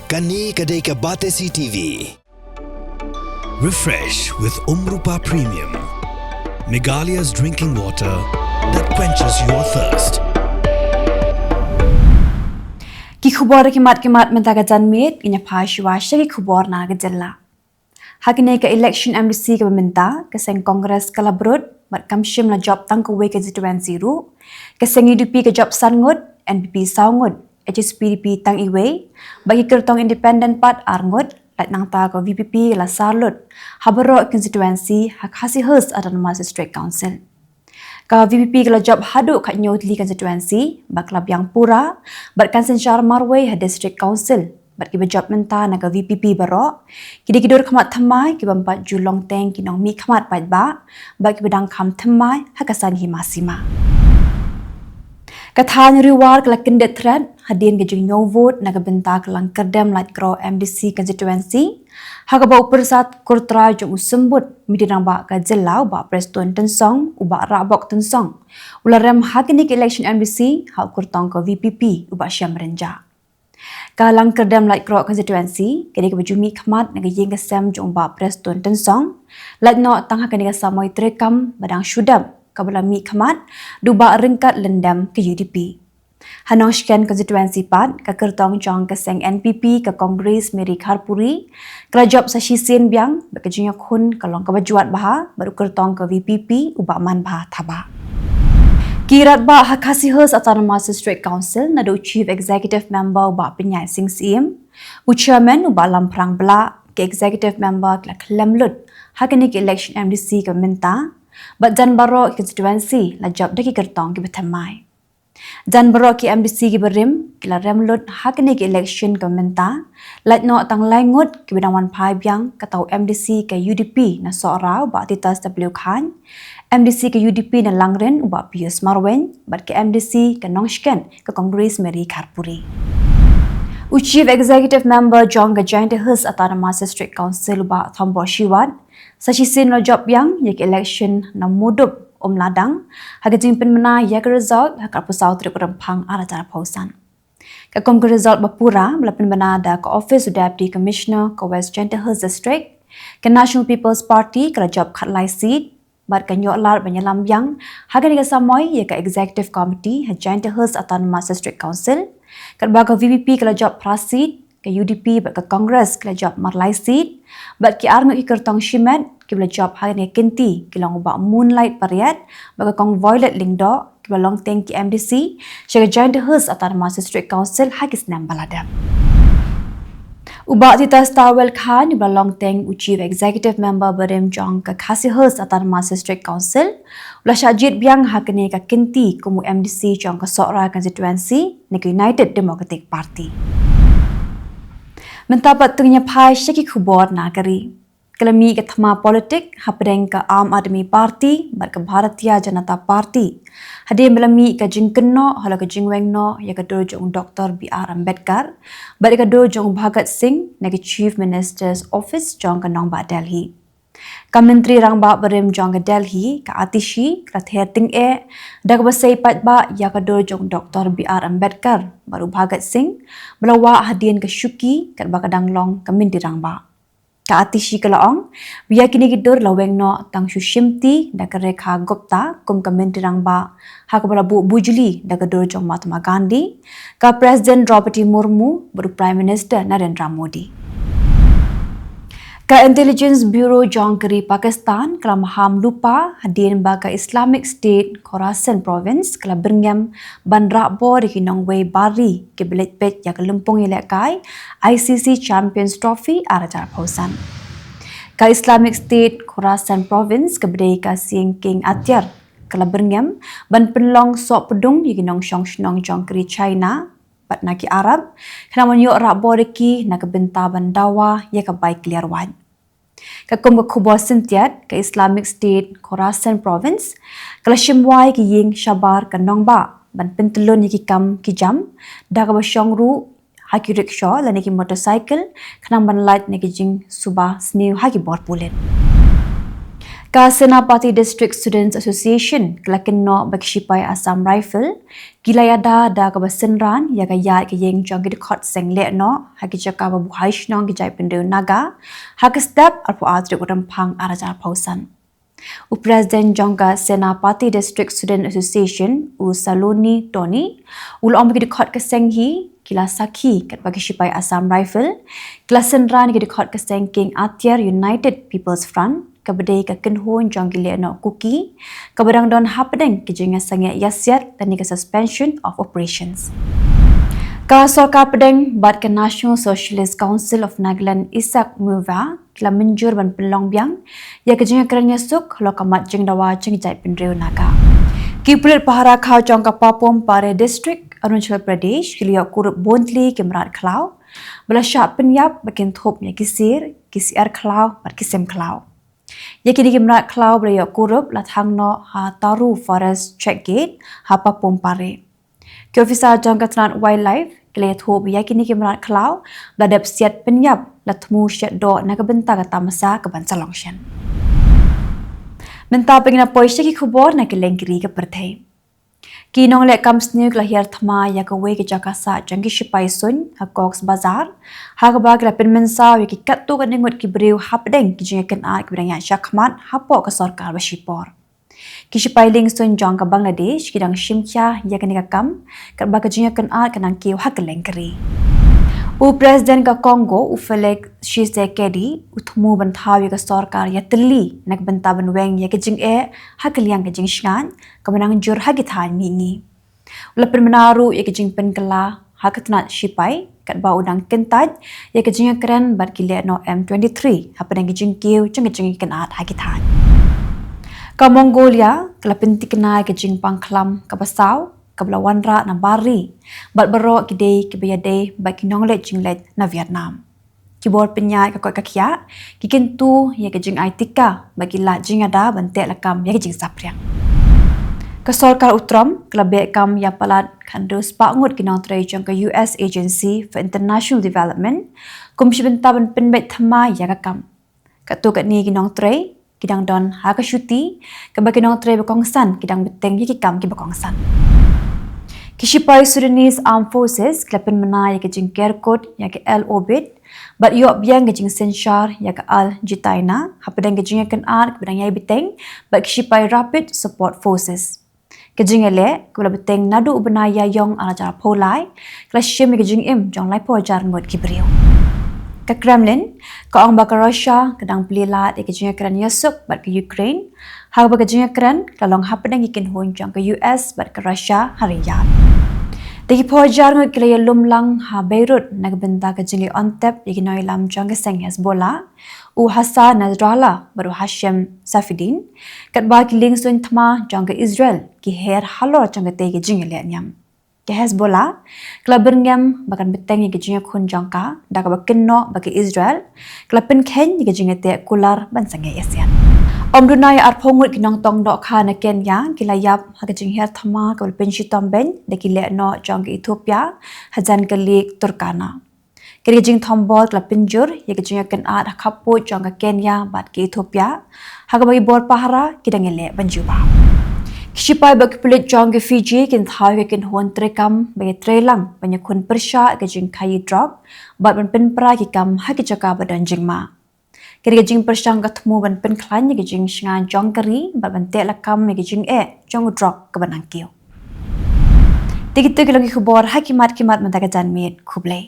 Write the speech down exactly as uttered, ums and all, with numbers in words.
Kane ka dei ka Batesi T V. Refresh with Umrupa Premium, Meghalaya's drinking water that quenches your thirst. Ki khubor ki mat ki mat mynta ka janmiet, ngin ïa phai shuwa sha ki khubor na ka jylla. Ha kane ka election M D C kaba mynta, ka seng Congress ka la brut, bad kam shym la jop tang kawei ka constituency ruh. Ka seng U D P ka jop san ngut, N P P saw ngut, H S P D P tang iwei, bad ki kyrtong independent pat ar ngut, lait nangta ka V P P la sar lut ha baroh constituency ha Khasi Hills Autonomous District Council. Ka V P P ka la jop haduh khathynñiew tylli constituency, bad ka la biang pura, bad kan synshar marwei ha District Council, bad kiba jop mynta na ka V P P baroh ki dei ki dur khmat thymmai kiba ym pat ju long teng ki nongmihkhmat paidbah, bad kiba dang kham thymmai ha ka saiñ hima sima. Ka thaiñ Ri War ka la kyndit thret hadien ka jingñiew vote na ka bynta ka langkyrdem Laitkroh M D C constituency, ha kaba u Pyrsad Kurtrai jong u Symbud Myntri Rangbah ka jylla u Bah Prestone Tynsong, u Bah Rahbok Tynsong, u la rem ha kane ka election M D C ha u kyrtong ka V P P u Bah Shem Rynjah. Ka langkyrdem Laitkroh constituency ka dei kaba ju mihkhmat na ka ïing ka sem jong u Bah Prestone Tynsong, lait noh tang ha kane ka samoi treikam ba dang shu dep, kaba la mihkhmat da u Bah Ryngkat Lyndem ka U D P. Ha Nongshken constituency pat, ka kyrtong jong ka seng N P P ka Congress Mary Kharpuri ka la jop sa shisien biang, bad ka jingïakhun ka long kaba jwat bha bad u kyrtong ka V P P u Bah Manbha Thabah. Ki radbah ha Khasi Hills Autonomous District Council, naduh u Chief Executive Member u Bah Pynïaid Sing Syiem, u Chairman u Bah Lamphrang Blah, ki Executive Member ki la khlem lut ha kane ka election M D C kaba mynta, bad jan baroh ki constituency la jop da ki kyrtong kiba thymmai. Jan baroh ki M D C kiba rim ki la rem lut ha kane ka election kaba mynta, lait noh tang lai ngut kiba dang wan phai biang, kata u M D C ka U D P na Sohra u Bah Titus W Chyne, M D C ka U D P na Langrin u Bah Pius Marwein, bad ka M D C ka Nongshken ka Congress Mary Kharpuri. U Chief Executive Member jong ka Jaintia Hills Autonomous District Council u Bah Thombor Shiwat, sa shisien u la jop biang ïa ka election na Mawdup Umladang, ha ka jingpynbna ïa ka result ha ka arphew saw tarik u Rymphang arhajar arphew san. Ka kum ka result ba pura ba la pynbna da ka office u Deputy Commissioner ka West Jaintia Hills District, ka National People's Party ka la jop khatlai seat, bad kan ïoh lad ban ïalam biang ha kane ka samoi ïa ka Executive Committee ha Jaintia Hills Autonomous District Council, katba ka V P P ka la jop phra seat, ka U D P bad ka Congress ki la jop marlai seat, bad ki arngut ki kyrtong shimet kiba la jop ha kane ka kynti ki long u Bah Moonlight Pariat bad ka Kong Violet Lyngdoh, kiba long teng ki M D C sha ka Jaintia Hills Autonomous District Council ha ki snem ba la dep. U Bah Titus Tawel Chyne, uba long teng u Chief Executive Member barim jong ka Khasi Hills Autonomous District Council, u la shah jied biang ha kane ka kynti kum u M D C jong ka Sohra constituency na ka United Democratic Party. Mynta pat to ngin ïa phai sha ki khubor na ka ri. Ka la mih ka thma politik hapdeng ka Aam Aadmi Party bad ka Bharatiya Janata Party, hadien ba la mih ka jingkynnoh halor ka jingweng noh ïa ka dur jong u Doctor B R Ambedkar bad ïa ka dur jong u Bhagat Singh na ka Chief Minister's Office jong ka nongbah Delhi. Ka Myntri Rangbah barim jong ka Delhi, ka Atishi, ka la ther tyngeh da kaba sei paidbah ïa ka dur jong u Doctor B R Ambedkar bad u Bhagat Singh ba la wah hadien ka shuki katba ka dang long ka Myntri Rangbah. Ka Atishi ka la ong ba ïa kine ki dur la weng noh tang shu shimti da ka Rekha Gupta kum ka Myntri Rangbah, ha kaba la buh bujli da ka dur jong u Mahatma Gandhi, ka President Droupadi Murmu bad u Prime Minister Narendra Modi. Ka Intelligence Bureau jong ka ri Pakistan ka la maham lypa hadien ba ka Islamic State Khorasan Province ka la byrngem ban rah bor ïa ki nongwei bar ri kiba leit peit ïa ka lympung ïalehkai I C C Champions Trophy arhajar arphew san. Ka Islamic State Khorasan Province kaba dei ka Syieng King Athiar ka la byrngem ban pynlong sohpdung ïa ki nongshong shnong jong ka ri China bad na ki Arab, khnang ban ïoh rah bor ïa ki na ka bynta ban dawa ïa ka bai kliar wait. Ka kum ka khubor syntiat, ka Islamic State Khorasan Province ka la shim wai ïa ki ïing shabar ka nongbah ban pyntyllun ïa ki kam ki jam da kaba shong ruh ha ki rickshaw lane ki motorcycle, khnang ban lait na ki jingsuba sniew ha ki bor pulit. Ka Senapati District Students Association ka la kynnoh ba ki shipai Assam Rifle ki la ïada da kaba synran ïa ka ïaid ka ïeng jong ki dkhot seng lehnoh ha ki jaka ba buhai shnong ki jaitbynriew Naga ha ka step arphew ar tarik u Rymphang ar hajar arphew san. U President jong ka Senapati District Student Association, u Saloni Tony, u la ong ba ki dkhot ka seng hi ki la sakhi katba ki shipai Assam Rifle ki la synran ïa ki dkhot ka seng King Athiar United People's Front, kaba dei ka kynhun jong ki lehnoh Kuki, kaba dang don hapdeng ki jingïasangeh ïasiat lane ka Suspension of Operations. Ka sorkar pdeng bad ka National Socialist Council of Nagaland, ISAC-MWNYA, ki la mynjur ban pynlong biang ïa ka jingïakren ïasuk halor ka mat jingdawa jong ki jaitbynriew Naga. Ki pulit pahara khaw jong ka Papum Pare District, Arunachal Pradesh, ki la ïoh kurup bun tylli ki mrad khlaw ba la shah pynïap ba kin thup ïa ki sir, ki syiar khlaw bad ki sim khlaw. Ïa kine ki mrad khlaw ba la ïoh kurup la thang noh ha Taru Forest Check Gate ha Papum Pare. Ki officer jong ka tnat Wildlife ki la ïathuh ba ïa kine ki mrad khlaw ba la dep siat pynïap la thmu shet doh na ka bynta ka tamasa ka ban sa long shen. Mynta pynïap poi sha ki khubor na ki lengkri ka pyrthei. Ki nongleh kam sniew ki la hiar thma ïa kawei ka jaka sah jong ki shipai suiñ ha Cox Bazar, ha kaba ki la pynmynsaw ïa ki katto katne ngut ki briew hapdeng ki jingïakynad kiba dang ïaid shakhmat hapoh ka sorkar ba shipor. Ki shipai lieng suiñ jong ka Bangladesh ki dang shim khia ïa kane ka kam katba ka jingïakynad ka nang kiew ha ka lengkri. U President ka Congo, u Felix Tshisekedi, u thmu ban thaw ïa ka sorkar ïatylli na ka bynta ban weng ïa ka jingeh ha ka liang ka jingshngaiñ kaba nang jur ha ki thaiñ mihngi. U la pynbna ruh ïa ka jingpynkylla ha ka tnat shipai katba u dang kyntait ïa ka jingïakren bad ki lehnoh M twenty-three hapdeng ka jingkiew jong ka jingïakynad ha ki thaiñ. Ka Mongolia ka la pynthikna ïa ka jingpang khlam kaba saw kaba la wanrah na bar ri bad baroh ki dei kiba ïadei bad ki nongleit jingleit na Vietnam. Ki bor pynïaid ka koit ka khiah ki kyntu ïa ka jingai tika bad ki lad jingïada ban teh lakam ïa ka jingsaphriang. Ka sorkar u Trump ka la beh kam ïa palat khathynriew spah ngut ki nongtrei jong ka U S Agency for International Development kum shi bynta ban pynbeit thma ïa ka kam. Katto katne ki nongtrei ki dang don ha ka shuti kaba ki nongtrei ba kongsan ki dang bteng ïa ki kam kiba kongsan. Ki shipai Sudanese Armed Forces ki la pynbna ïa ka jingker kut ïa ka Al Obeid bad ïoh biang ka jingsynshar ïa ka Al Jitaina hapdeng ka jingïakynad kaba dang ïai bteng bad ki shipai Rapid Support Forces. Ka jingïaleh kaba la bteng naduh u bnai Ïaïong ar hajar arphew lai ka la shim ïa ka jingim jong laiphew hajar ngut ki briew. Ka Kremlin ka ong ba ka Russia ka dang plie lad ïa ka jingïakren ïasuk bad ka Ukraine, ha kaba ka jingïakren ka la long hapdeng ki kynhun jong ka U S bad ka Russia ha Riyadh. Te ki phew hajar ngut ki la ïalum lang ha Beirut na ka bynta ka jingleh on tep ïa ki nongïalam jong ka seng Hezbollah, u Hassan Nasrallah bad u Hashem Safieddine, katba ki lieng suiñ thma jong ka Israel ki her halor jong katei ka jingïaleh niam. Ka Hezbollah ka la byrngem ba kan bteng ïa ka jingïakhun jong ka da kaba kynnoh ba ka Israel ka la pynkheiñ ïa ka jingïateh kular ban sangeh ïasiat. Ym duna ïa arphew ngut ki nongtong dohkha na Kenya ki la ïap ha ka jinghiar thma kaba la pynshitom beiñ da ki lehnoh jong ka Ethiopia hajan ka Lake Turkana. Kane ka jingthombor ka la pynjur ïa ka jingïakynad ha khappud jong ka Kenya bad ka Ethiopia, ha kaba ki bor pahara ki dang ïaleh ban jubab. Ki shipai bad ki pulit jong ka Fiji kin thaw ïa ka kynhun treikam ba ïatreilang ban ïakhun pyrshah ïa ka jingkhaïi drok bad ban pynpra ki kam ha ki jaka ba don jingma. Kane ka jingpyrshang ka thmu ban pynkhlaiñ ïa ka jingshngaiñ jong ka ri bad ban teh lakam ïa ka jingeh jong u drok kaba nang kiew. Te kito ki long ki khubor ha khmat khmat mynta ka janmiet. Khublei.